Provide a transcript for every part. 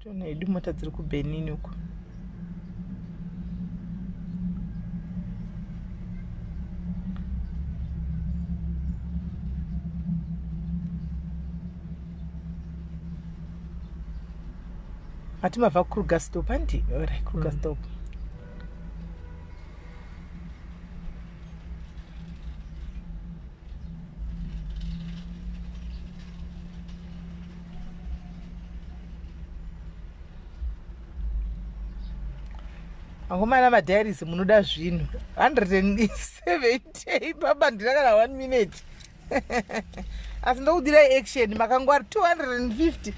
Tona hedu mota dziri kuBenin uko. Mati mabva kuKrugerstop handi? Alright, Krugerstop. Angomana madiaries munoda zvinhu 170 baba ndina kana 1 minute asi ndokudirai action makangwara 250.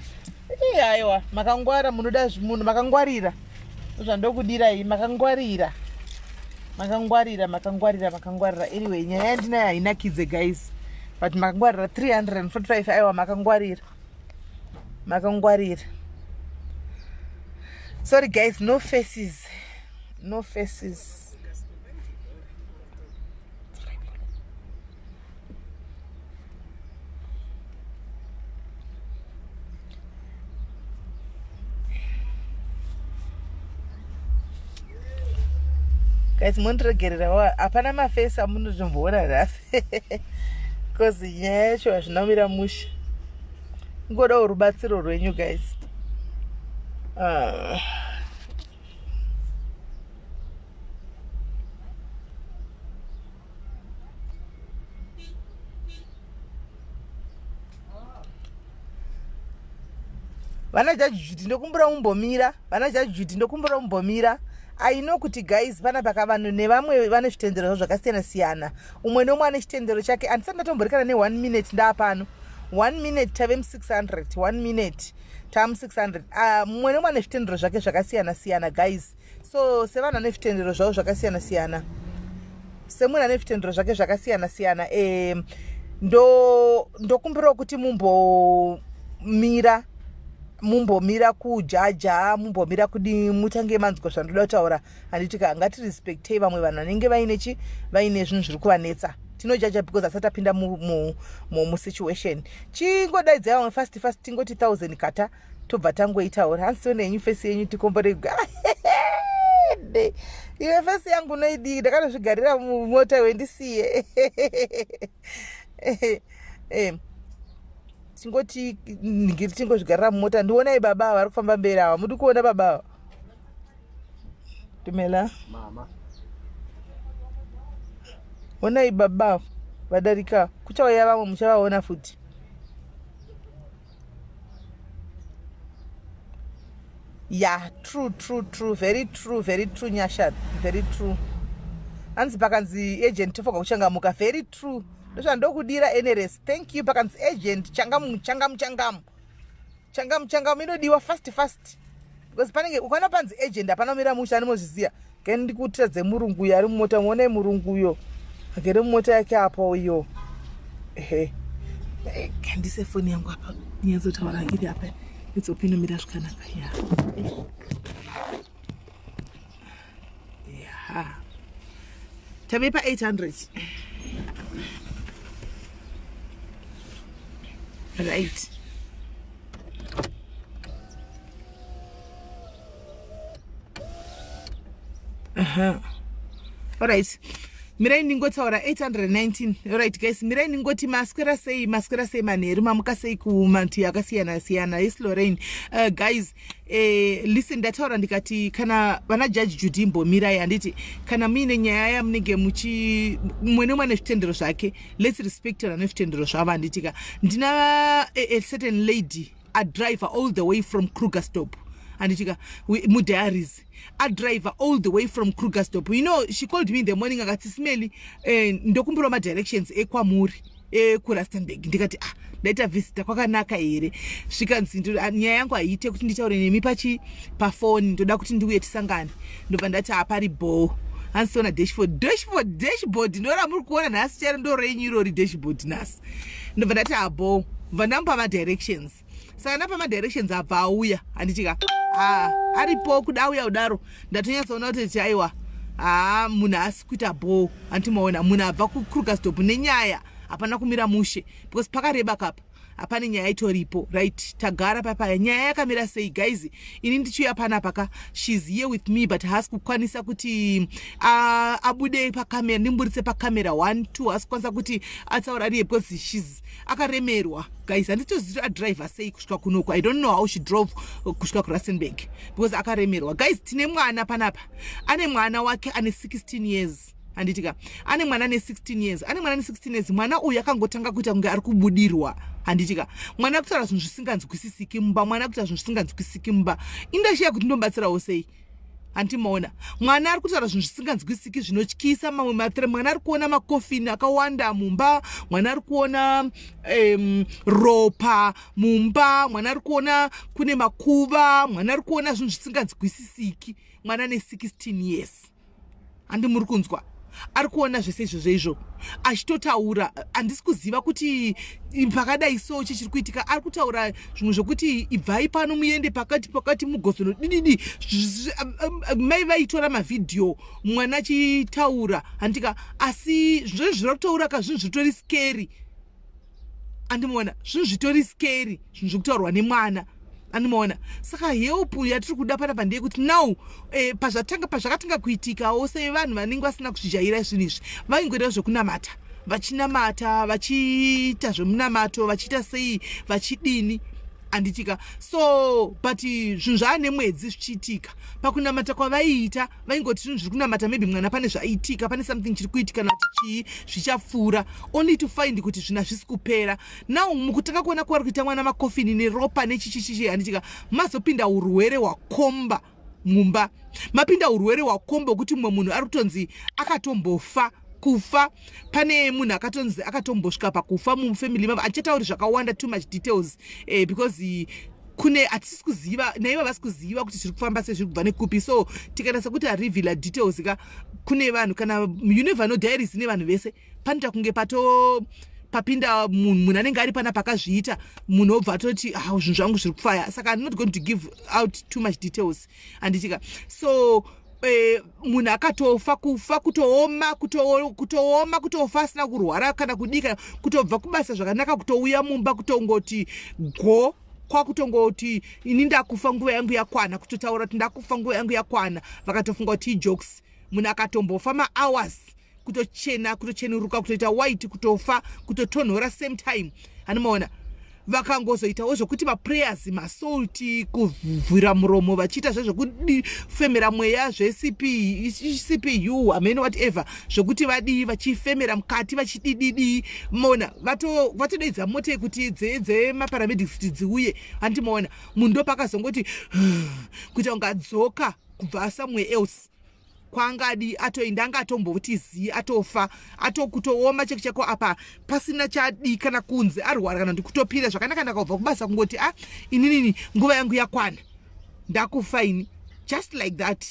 Ii, aiwa, makangwara, munoda zvimunhu, makangwarira. Zvandokudirai, makangwarira, makangwarira, makangwarira, makangwarira. Anyway, nyaya yandinayo hainakidze guys, but makangwarira 345. Aiwa, makangwarira, makangwarira. Sorry guys, no faces, no faces. Guys, mundiregererawo, hapana mafesi amunotomboona nhasi because nyaya yacho hazvina kumira mushe. Ngodawo rubatsiro rwenyu guys. Vana Judge Judy, ndokumbura mumbomira. Vana Judge Judy, ndokumbura mumbomira. I know kuti guys, panapa ka vanhu nevamwe vane zvitendero zvavo zvakasiyana siyana, umwe neumwe ane chitendero chake. Handisati ndatomborekana ne1 minute ndaapano. 1 minute tave mu600, 1 minute taamu600. Mumwe nemumwe ane zvitendero zvake zvakasiyana siyana guys. So sevanhu vane zvitendero zvavo zvakasiyana siyana, semunhu ane zvitendero zvake zvakasiyana siyana, ndokumbirawo kuti mumbomira, mumbomira kujaja, mumbomira kudi mutange manzwa zvandoda kutaura, handiti ka? Ngatirespectei vamwe vanhu vanenge vaine chi vaine zvinhu zviri kuvanetsa. Tinojaja because asati apinda musituation. Chingodaidzai vamwe fast fast, tingoti 1000 kata, tobva tangoitaura. Hanzi tione yenyu face yenyu, tikomboregwa. Iwe, face yangu unoidii? Ndakatozvigarira mumota iwe, ndisiye. Tingoti ngiri tingozvigarira mumota. Ndionai baba ava vari kufamba mberi ava. Mudi kuona baba ava? Tumela. Mama. Onai baba ava vadarika. Kuchauya vamwe, muchavaona futi. Ya, true, true, true, very true, very true, Nyasha, very true. Hanzi pakanzi agent tofoga kuchangamuka. Very true, ndozvandokudira nrs, thank you. Pakanzi agent, changamu, changamu, changamu, changamu, changamu inodiwa fast fast because panenge ukaona panzi agent hapana kumira musha, anomozviziva. Kani ndikutiradze murungu uyo ari mumota. Muonai murungu uyo agere mumota yake apo iyo. Ehe, kandise foni yangu apa nyatsotaura iri apa, itsopinomira zvakanaka. Ya, tave pa800, right? Aha, alright, mirai ndingotaura. 819. Alright guys, mirai ndingoti maswera sei, maswera sei manheru, mamuka sei kumantu akasiyana siyana. Yes, Lorraine. Guys, listen, ndataura ndikati kana vana Judge Judy, imbomirai, handiti? Kana muine nyaya yamunenge muchi, mumwe nemumwe ane zvitendero zvake, let's respect vane zvitendero zvavo, handitika? Ndina a certain lady adriver all the way from Krugerstop, handitika? Mudiaries, adriver all the way from Krugerstop. You know, she called me in the morning, akati, "Simeli, ndokumbirawo madirections ekwamuri ekuRustenburg." Ndikati, "Ah, ndaita visitor kwakanaka here?" Svikanzi, "Nyaya yangu haiite kuti nditaure nemi pachi pafoni, ndoda kuti ndiuye tisangane." Ndobva ndati, "Hapari bho." Hansiona dashboard, dashboard, dashboard ndo ramuri kuona nhasi chero, ndo renyu irori dashboard nhasi. Ndobva ndati, "Habo." Bva ndamupa madirections. Saka ndapa madirections, abva auya, handitika? Ha, aripo kuda auya kudaro, ndatonyatsoona kuti aiwa, ha, munhu haasi kuita bho, handimaona? Munhu abva kuKrugerstop nenyaya, hapana kumira mushe because pakareba kapa. Hapane nyaya itoripo, right? Tagara papaya. Nyaya yakamira sei, guys? Ini ndichiuya panapa ka, she's here with me, but haasi kukwanisa kuti abude pakamera, ndimburitse pakamera 1 2. Haasi kukwanisa kuti ataura ariye because she's akaremerwa, guys. Handitozivi adriver sei kusvika kunoku. I don't know how she drove kusvika kuRustenburg because akaremerwa, guys. Tine mwana panapa, ane mwana wake ane 16 years, handitika? Ane mwana ane 16 years, ane mwana ane 16 years. Mwana uyu akangotanga kuita kunge ari kubudirwa, handitika? Mwana akutaura zvinhu zvisinganzwisisiki mumba. Mwana akuita zvinhu zvisinganzwisisiki mumba. Indashiya kuti ndomubatsirawo sei, handimaona? Mwana ari kutaura zvinhu zvisinganzwisisiki, zvinotyisa. Mamwe matre, mwana ari kuona makofini akawanda mumba, mwana ari kuona ropa mumba, mwana ari kuona kune makuva, mwana ari kuona zvinhu zvisinganzwisisiki. Mwana ne16 years, handi muri kunzwa? Ari kuona zvese izvozvo izvo achitotaura. Handisi kuziva kuti pakadai so chichiri kuitika. Ari kutaura zvimwe zvokuti ibvai pano muende pakati pakati mugozonodididi. Mai vaitora mavhidhiyo mwana achitaura, handika? Asi zvinhu zviri kutaura ka, zvinhu zvitori scary, andimuona? Zvinhu zvitori scary, zvinhu zviri kutaurwa nemwana, andimaona? Saka help yatiri kuda panapa ndeyekuti now pazvatanga, pazvakatanga kuitikawo, sevanhu vanenge vasina kuzvijaira zvinhu izvi, vaingoita zvekunamata, vachinamata, vachiita zvemunamato, vachiita sei, vachidini, handitika? So but zvinhu zvaane mwedzi zvichiitika. Pakunamata kwavaiita, vaingoti zvinhu zviri kunamata, maybe mwana pane zvaitika, pane something chiri kuitika, nati chii, zvichapfuura, only to find kuti zvinhu hazvisi kupera. Now mukutanga kuona kwavari kuita mwana makofini neropa nechichichichi, handitika? Mazopinda urwere hwakomba mumba, mapinda urwere hwakomba wekuti mumwe munhu ari kutonzi akatombofa kufa. Pane munhu akatonzi akatombosvika pakufa mufamily mavo. Handichatauri zvakawanda, too much details, because kune hatisi kuziva, naivo vasi kuziva kuti zviri kufamba sei, zviri kubva nekupi. So tikaita sekuti areveala details ka, kune vanhu kana, you never know, diaries nevanhu vese, panoita kunge pato papinda munhu, munhu anenge ari pana pakazviita, munhu obva atoti, "Ah, zvinhu zvangu zviri kufaya." Saka I'm not going to give out too much details, handitika? So munhu akatofa kufa, kutooma, kutooma, kutofa asina kurwara kana kudika, kutobva kubasa zvakanaka, kutouya mumba, kutongoti go, kwakutongoti, "Ini ndakufa, nguva yangu yakwana." Kutotaura kuti, "Ndakufa, nguva yangu yakwana." Vakatofunga kuti ijokes. Munhu akatombofa mahours, kutochena, kutochenuruka, kutoita white, kutofa, kutotonhora same time, hanimaona? Vakangozoitawo zvokuti maprayers, masalt, kuvhura muromo, vachiita zvezvekufemera mweya, zveCP, CPU, hamene, whatever, zvokuti vadii, vachifemera mukati, vachidididi, mona vatodeidza mota yekuti dzemaparamedics kuti dziuye, handimaona? Munhu ndopakazongoti kuita kunge adzoka kubva somewhere else kwaangadi atoenda, anga atomboti zii, atofa, atokutooma cheko cheko apa, pasina chadi kana kunze arwara kana kuti kutopira zvakanaka. Ndakabva kubasa, kungoti, "A ah, ininini nguva yangu yakwana, ndakufa ini," just like that.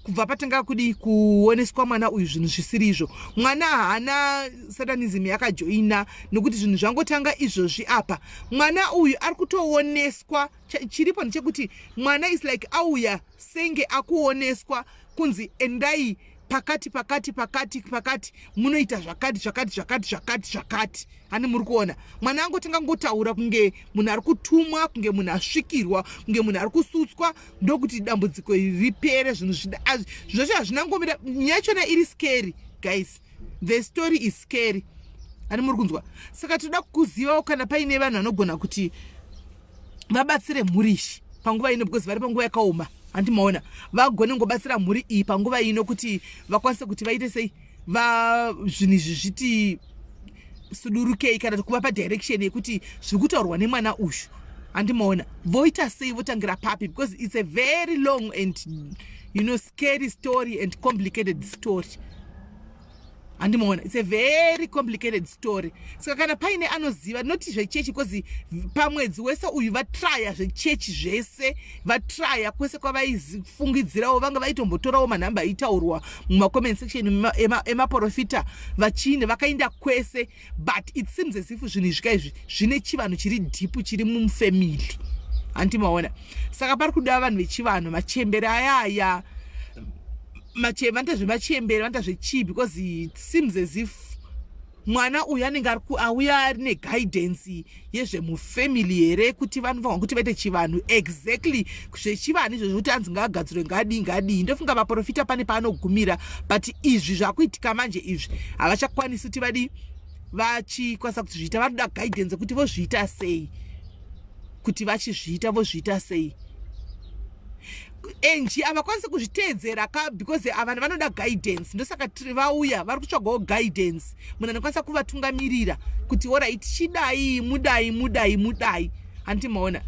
Kubva patanga kudi kuoneswa mwana uyu zvinhu zvisiri izvo, mwana haana satanism yakajoina, nokuti zvinhu zvangotanga izvozvi apa. Mwana uyu ari kutooneswa. Chiripo ndechekuti mwana is like auya senge akuoneswa kunzi, "Endai pakati pakati pakati pakati, munoita zvakati zvakati zvakati zvakati zvakati." Hani muri kuona? Mwana angotanga ngotaura kunge munhu ari kutumwa, kunge munhu asvikirwa, kunge munhu ari kusutswa, ndokuti dambudziko iri ripere. Zvinhu zvacho hazvinangomira. Nyaya yachona iri scary, guys. The story is scary, hani muri kunzwa? Saka toda kuzivawo kana paine vanhu vanogona kuti vabatsire mhuri ishi panguva ino, because vari panguva yakaoma, handimaona? Vagone ngobatsira mhuri iyi panguva ino kuti vakwanise kuti vaite sei, zvinhu izvi zviti sudurukei, kana kuvapa direction yekuti zviri kutaurwa nemwana uyu, handimaona, voita sei, votangira papi? Because it's a very long and scary story and complicated story, handimaona? It's a very complicated story. Saka kana paine anoziva, noti zvechechi, because pamwedzi wese uyu vatraya zvechechi zvese, vatraya kwese kwavaifungidzirawo, vanga vaitombotorawo manhamba aitaurwa mumacomment section emaprofita, vachine vakaenda kwese, but it seems as if zvinhu izvika izvi zvine chivanhu chiri deep, chiri mufamily, handimaona? Saka pari kuda vanhu vechivanhu, machembere ayaya, vanoita zvemachembere, vanoita zvechii, because it seems as if Mwana uyu anenge ari auya ari neguidance yezvemufamily here, kuti vanofanirwa kuti vaite chivanhu exactly zvechivanhu izvozvo, kuti anzi ngaagadzirwe, ngadii ngadii? Ndofunga vaprofita pane paanogumira, but izvi zvakuitika manje izvi havachakwanisi kuti vadii, vachikwanisa kuti zviita. Vanoda guidance kuti vozviita sei, kuti vachizviita vozviita sei. Enji havakwanisi kuzviteedzera ka, because vanhu vanoda guidance. Ndosaka vauya vari kutsvagawo guidance, munhu anokwanisa kuvatungamirira kuti alright, chidai, mudai, mudai, mudai. Handiti maona?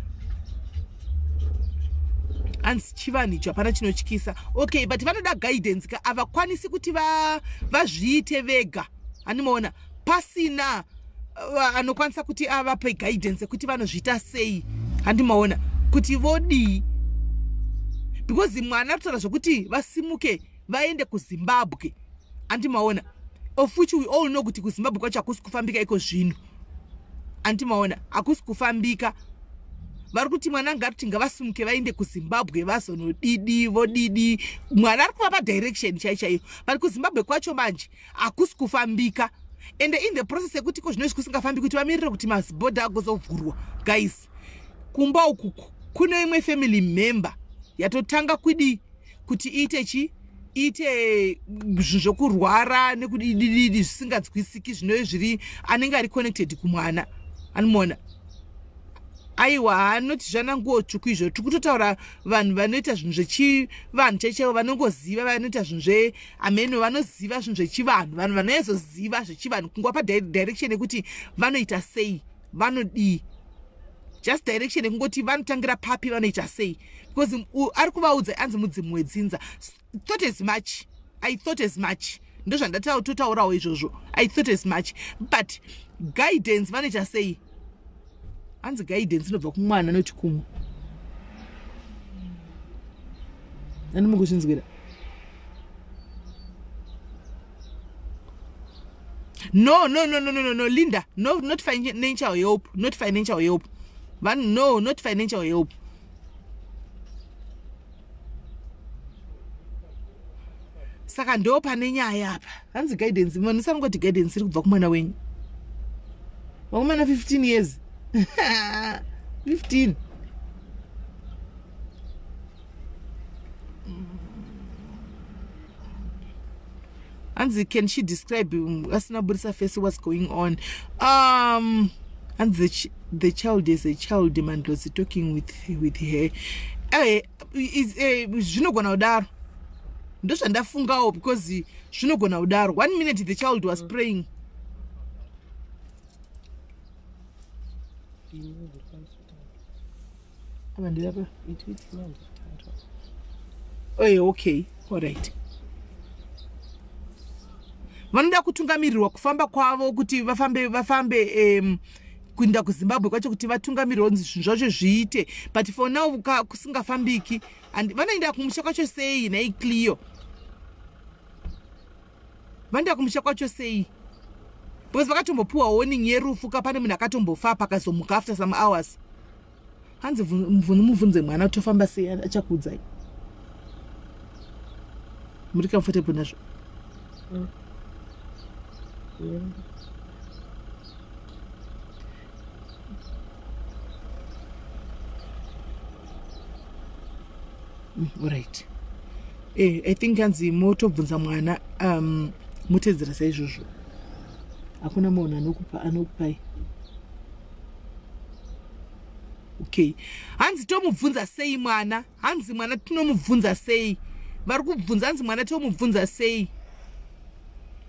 Hanzi chivanhu icho hapana chinotyisa. Okay, but vanoda guidance ka, havakwanisi kuti vazviite vega. Handimaona pasina anokwanisa kuti avape guidance yekuti vanozviita sei. Handimaona kuti vodii? Because mwana kutaura zvokuti vasimuke vaende kuZimbabwe, andimaona, of which we all know kuti kuZimbabwe kwacho hakusi kufambika iko zvino. Andimaona, hakusi kufambika. Vari kuti mwana ngaruti ngavasimuke vaende kuZimbabwe, vazonodidi, vodidi. Mwana ari kuvapa direction chai chaiyo, but kuZimbabwe kwacho manje hakusi kufambika. Ende in the process yekuti ko zvinozvi kusingafambi, kuti vamirire kuti mazibhodha agozovhurwa, guys, kumba uku kune imwe family member yatotanga kudi kuti iite chi iite zvinhu zvokurwara nekudidididi zvisinganzwisiki, zvinove zviri anenge ari connected kumwana. Anomuona? Aiwa, anoti zvana nguo tsvuku izvo. Tiri kutotaura vanhu vanoita zvinhu zvechivanhu chaichaivo, vanongoziva, vanoita zvinhu zveameno, vanoziva zvinhu zvechivanhu, vanhu vanoezoziva zvechivanhu, kungova padirection yekuti vanoita sei, vanodii, just direction yekungoti vanotangira papi, vanoita sei, because ari kuvaudza anzi mudzimu wedzinza. Thought as much, I thought as much. Ndozvandatotaurawo izvozvo, I thought as much. But guidance vanoita sei? Hanzi guidance inobva kumwana, noti kumwe ani mukuzvinzwira. No, no, no, no, no, no, no, Linda, no, not financial help, not financial help. Van, no, not financial help. Saka ndo pane nyaya apa. Hanzi guidance, musanongoti guidance iri kubva kumwana wenyu. Vakomana, 15 years, 15. Hanzi can she describe asina burisa face what's going on? Hanzi the child is a child mandlozi talking with her. Zvinogona kudaro, ndozvandafungawo, because zvinogona kudaro. One minute the child was praying. Ini ndikwanisa kutaura. Ava ndivapa. Itwiti manditaura. Oh, okay, alright. Vanoda kutungamirirwa kufamba kwavo, kuti vafambe, vafambe kuenda kuZimbabwe kwacho, kuti vatungamirirwe kunzi zvinhu zvacho zviite. But for now kusingafambiki, and vanoenda kumusha kwacho sei nhai Clio? Vanoenda kumusha kwacho sei? Because vakatombopiwa warning yerufu ka, pane munhu akatombofa pakazomuka after some hours. Hanzi mubvunze mwana tofamba sei, achakuudzai. Muri comfortable nazvo? Yeah. Alright. I think hanzi motobvunza mwana, mutedzera saizvozvo. Hakuna munhu anokupa, anokupai. Okay, hanzi tomubvunza sei mwana? Hanzi mwana tinomubvunza sei? Vari kubvunza, hanzi mwana tomubvunza sei?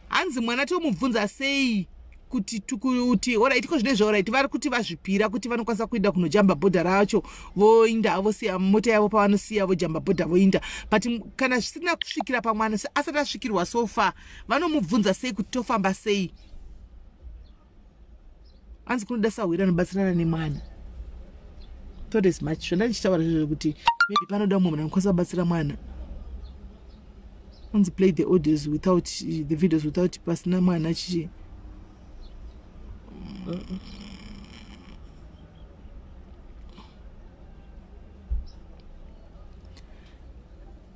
Hanzi mwana tomubvunza sei kuti alright, ko zvinezvi, alright, vari kuti vazvipira kuti vanokwanisa kuenda kunojamba bhodha racho, voinda, vosiya mota yavo pavanosiya, vojamba bhodha, voinda. But kana zvisina kusvikira pamwana, asati asvikirwa so far, vanomubvunza sei kuti tofamba sei? Hanzi kunoda sahwira anobatsirana nemwana. Thought as much. Zvanda ndichitaura zvezvo kuti maybe panoda mumwe munhu anokwanisa kubatsira mwana. Hanzi play the audios without the videos, without, pasina mwana chichi.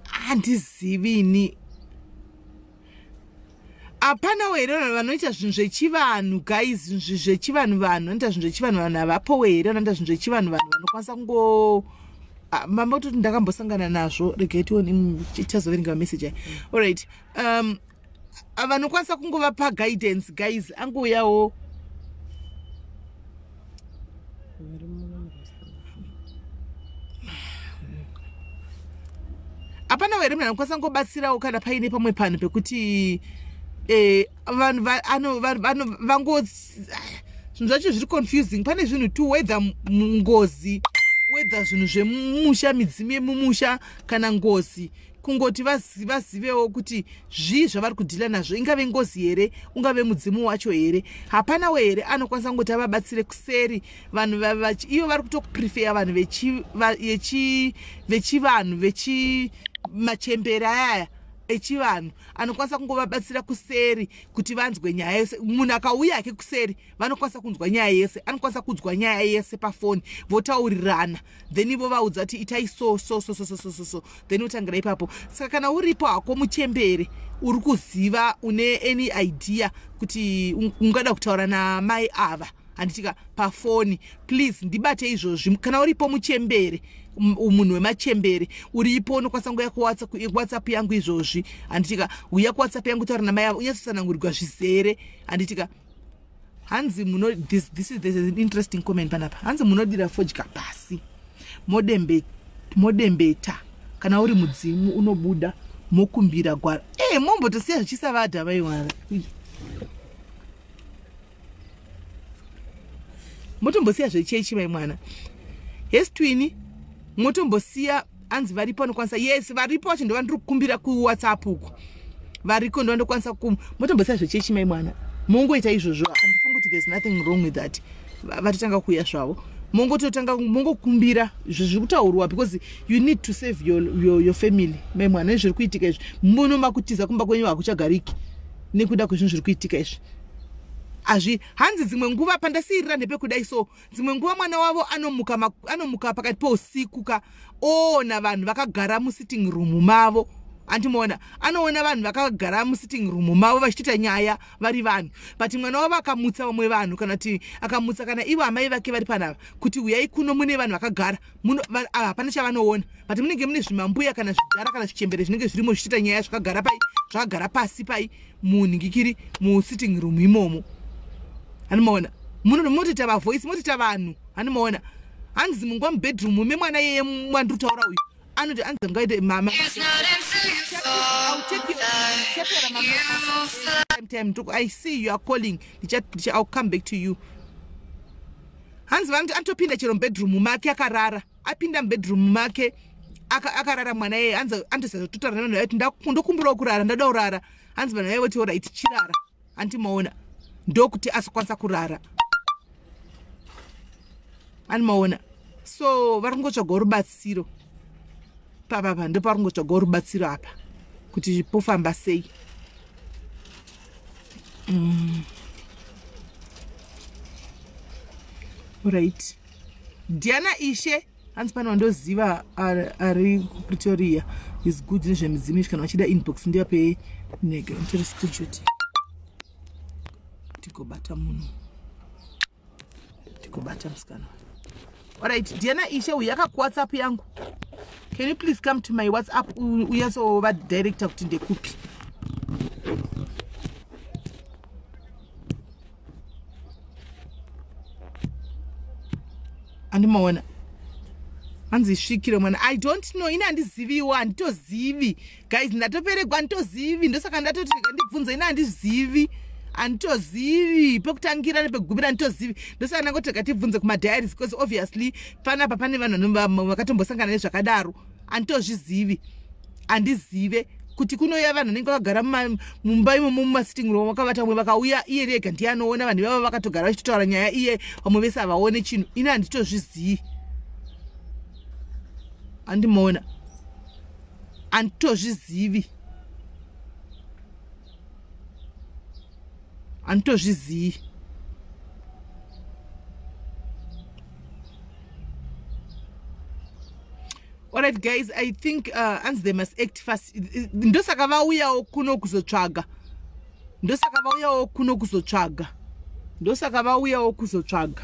Handizivini. Hapanawo here vanhu vanoita zvinhu zvechivanhu, guys? Zvinhu zvechivanhu, vanhu vanoita zvinhu zvechivanhu, vanhu havapowo here vanoita zvinhu zvechivanhu? Vanhu vanokwanisa kungo mambototi ndakambosangana nazvo. Regai tione, tichazoverenga mameseji aya. Alright, vanokwanisa kungovapa guidance, guys, angouyawo. Vari muno muRustenburg. Hapana here munhu anokwanisa kungobatsirawo kana paine pamwe panhu pekuti vanhu vango zvinhu zvacho zviri confusing? Pane zvinhu tu, whether ngozi, whether zvinhu zvemumusha, midzimu yemumusha kana ngozi, kungoti vazivewo kuti zvii zvavari kudhila nazvo. Ingave ngozi here, ungave mudzimu wacho here? Hapanawo here anokwanisa kungoti avabatsire kuseri? Vanhu ivo vari kutoprefeya vanhu vechivanhu, vechimachembere ayaya echivanhu, anokwanisa kungovabatsira kuseri kuti vanzwe nyaya yese. Munhu akauya hake kuseri, vanokwanisa kunzwa nyaya yese, anokwanisa kunzwa nyaya yese pafoni, votaurirana, then ivo vaudza kuti itai so so so so so so so so, then otangira ipapo. Saka kana uripo hako muchembere uri kuziva, une any idea kuti ungada kutaura namai ava, handitika, pafoni, please ndibate izvozvi. Kana uripo muchembere, munhu wemachembere uripo, unokwanisa nguya kuWhatsApp yangu izvozvi, handitika? Uya kuWhatsApp yangu, taura namai ava, unyatsotsanangurirwa zvizere, handitika? Hanzi muno this is an interesting comment panapa. Hanzi munodira fodya pasi, modembeta, kana uri mudzimu unobuda, mokumbira gwara. Mombotosiya zvichisavadha vaiwara, motombosiya zvechechi, mai mwana. Yes, twini, motombosiya. Hanzi varipo anokwanisa. Yes, varipo vacho ndova ndiri kukumbira kuWhatsApp uko, variko ndova ndokwanisa ku motombosiya zvechechi, mai mwana, mongoita izvozvo. Handifungi kuti there's nothing wrong with that. Vatotanga kuuya zvavo, mongototanga mongokumbira izvo zviri kutaurwa, because you need to save your family, mai mwana. Nezviri kuitika izvi, muno makutiza kumba kwenyu hakuchagariki nekuda kwezvinhu zviri kuitika izvi. Hazvi hanzi dzimwe nguva pandasiyirira ndepekudai so, dzimwe nguva mwana wavo anomuka pakati pousiku ka, oona vanhu vakagara musitting room mavo. Andimuona, anoona vanhu vakagara musitting room mavo vachitoita nyaya vari vanhu, but mwana wavo akamutsa vamwe vanhu, kana kuti akamutsa kana ivo amai vake vari panava kuti uyai kuno, mune vanhu vakagara muno. Ava hapana chavanoona, but munenge mune zvimambuya kana zvidhara kana zvichembere zvinenge zvirimo zvichiita nyaya, zvakagara pai, zvakagara pasi pai, munhingikiri, musitting room imomo. Handimaona munotoita mavoice, motoita vanhu. Handimaona, hanzi munguva mubedroom memwana yeye mwandiri kutaura uyu, anoti anzi ngaite mama. It's not until you fall I'll take you- that Chapera mama. you fly. Time time I see you are calling. I'll come back to you. Hanzi vanoti anotopinda chero mubedroom make akarara, apinda mubedroom make akarara mwana yeye, hanzi anotozototaura nevanhu vaiti ndokumbirawo kurara, ndada kurara. Hanzi vanhu vaivo ti alright, chirara. Handimaona, ndokuti azokwanisa kurara. Handimaona, so vari kungotsvagawo rubatsiro papapa, ndopavari kungotsvagawo rubatsiro apa kuti pofamba sei. Right, Diana Ishe, hanzi pane wandoziva ari kuPretoria, is good nezvemidzimu izvi. Kana vachida inbox, ndivape nege nditore screenshot, tigobata munhu, tigobata musikana. Alright, Diana Ishe, uyu akakuWhatsApp yangu. Can you please come to my WhatsApp, unyatsova director kuti ndekupi? Andimaona, hanzi svikiro mwana. I don't know, ini handiziviwo, handitozivi, guys, ndatoperegwa, handitozivi. Ndosaka ndatoti ndibvunze. Ini handizivi, handitozivi pekutangira nepekugumira, handitozivi. Ndosaka ndangoti rega tibvunze kumadiaries, because obviously panapa pane vanhu vakatombosangana nezvakadaro. Handitozvizivi, handizive kuti kunouya vanhu vanenge vakagara mumba imomo, mumasitting room vakavata, vamwe vakauya, iye rega ndiye anoona vanhu ivava vakatogara vachitotaura nyaya, iye vamwe vese havaone chinhu. Ini handitozvizivi, handimaona, handitozvizivi, handitozvizivi. Alright guys, I think anzi they must act fast. Ndosaka vauyawo kuno kuzotsvaga. Ndosaka vauyawo kuno kuzotsvaga, ndosaka vauyawo kuzotsvaga,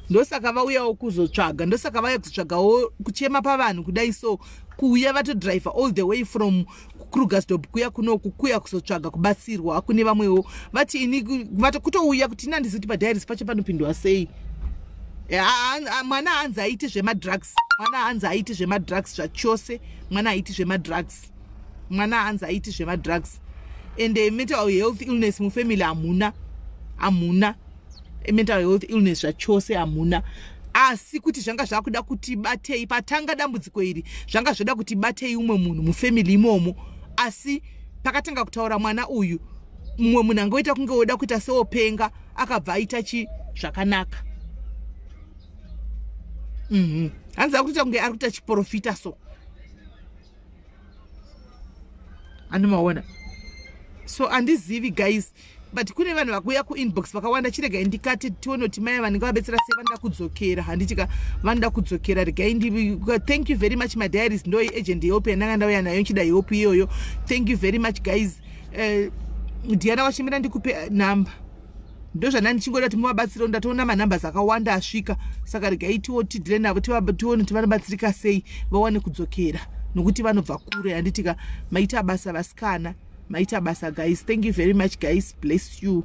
ndosaka vauyawo kuzotsvaga, ndosaka vauya kuzotsvagawo kuchema pavanhu kudai. So kuuya vatodriver all the way from Krugersdorp kuya kunoku, kuya kuzotsvaga kubatsirwa. Kune vamwewo vati ini kutouya kuti ina handizivi kuti padialysis pacho panopindwa sei. Mwana hanzi aiti zvemadrugs, mwana hanzi aiti zvemadrugs zvachose, mwana aiti zvemadrugs, mwana hanzi aiti zvemadrugs. And mental health illness mufamily hamuna, hamuna mental health illness zvachose, hamuna. Asi kuti zvanga zvakuda kuti batei patanga dambudziko iri, zvanga zvoda kuti batei umwe munhu mufamily imomo. Asi pakatanga kutaura mwana uyu, mumwe munhu angoita kunge woda kuita seopenga, akabva aita chi zvakanaka. Hanzi akutoita kunge ari kuita chiprofita. So andimaona, so handizivi guys, but kune vanhu vakuuya kuinbox vakawanda. Chiregai ndikati tione kuti mai vanenge vabetsera sei. Vanoda kudzokera, handitika? Vanoda kudzokera. Regai ndi thank you very much, my diaries. Ndo urgent help yandanga ndauya nayo, nchida help iyoyo. Thank you very much, guys. Diana wachimira, ndikupe namba. Ndozvanda ndichingoda kuti muvabatsirewo. Ndatoona manumbers akawanda asvika, saka regai tiwo tidhile navo, tione kuti vanobatsirika sei, vawane kudzokera, nokuti vanobva kure, handitika? Maita basa vasikana, maita basa guys. Thank you very much, guys. Bless you.